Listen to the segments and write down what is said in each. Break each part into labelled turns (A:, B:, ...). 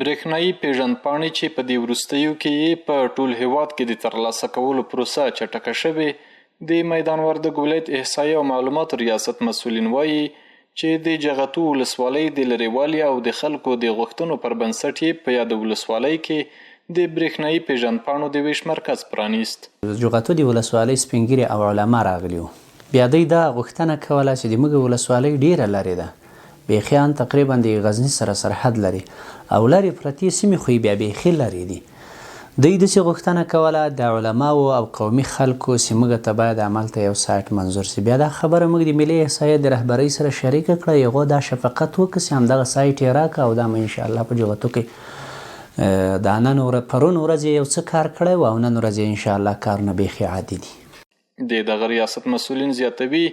A: برېښنايي پېژندپاڼې چې په دې وروستیو کې یې په ټول هېواد کې د ترلاسه کولو پروسه چټکه شوې، د میدان وردګ ولایت احصایې او معلوماتو ریاست مسؤلین وايي چې د جغتو ولسوالۍ د لرېوالي او د خلکو د غوښتنو پر بنسټ یې په یاده ولسوالۍ کې د برېښنايي پېژندپاڼو د وېش مرکز پرانیست.
B: د جغتو د ولسوالۍ سپین ږیري او علما راغلي وو. بیا دوی دا غوښتنه کوله چې د موږ ولسوالۍ ډېره لرې ده، بېخي ان تقریبا د غزني سره سرحد لري او لرې پرتې سیمې خو یې بیا بېخي لرې دي. دوی داسې غوښتنه کوله د علماوو او قومي خلکو چې موږ ته باید هملته یو سایټ منظور شي. بیا دا خبره موږ د ملي احصایې د رهبرۍ سره شریکه کړه، هغو دا شفقت وکړ چې همدغه سایټ یې راکړه او دا مو انشاالله په جغتو کې دا نن ورځ پرون ورځ یې یو څه کار کړی و او نن ورځ یې انشاالله کارونه بېخي عادي دي.
A: د دغه ریاست مسؤلین زیاتوي،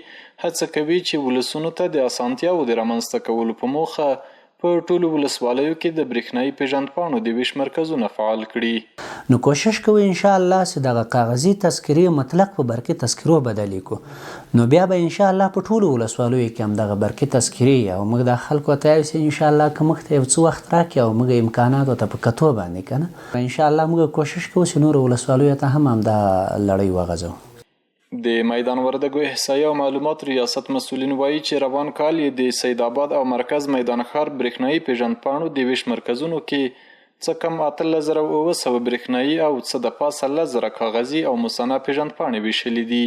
A: هڅه کوي چې ولسونو ته د اسانتیاوو د رامنځته کولو په موخه په ټولو ولسوالیو کې د برښنايي پېژندپاڼو د وېش مرکزونه فعال کړي.
B: نو کوشش کوو ان شاء الله چې دغه کاغذي تذکرې مطلق په برقي تذکرو بدلې کړو، نو بیا به ان شاء الله په ټولو ولسوالیو کې همدغه برقي تذکرې او موږ دا خلکو ته وایو چې ان شاء الله که موږ ته یو څه وخت راکړي او موږ امکاناتو ته په کتو باندې که نه ان شاء الله موږ کوشش کوو چې نورو ولسوالیو ته هم همدا لړۍ وغځوو.
A: د میدان وردګو احصایې او معلوماتو ریاست مسؤلین وايي چې روان کال یې د سیدآباد او مرکز میدان ښار برښنايي پېژندپاڼو د وېش مرکزونو کې څه کم 18,700 برښنايي او څه دپاسه 10,000 کاغذي او مصنع پېژندپاڼې وېشلې دي.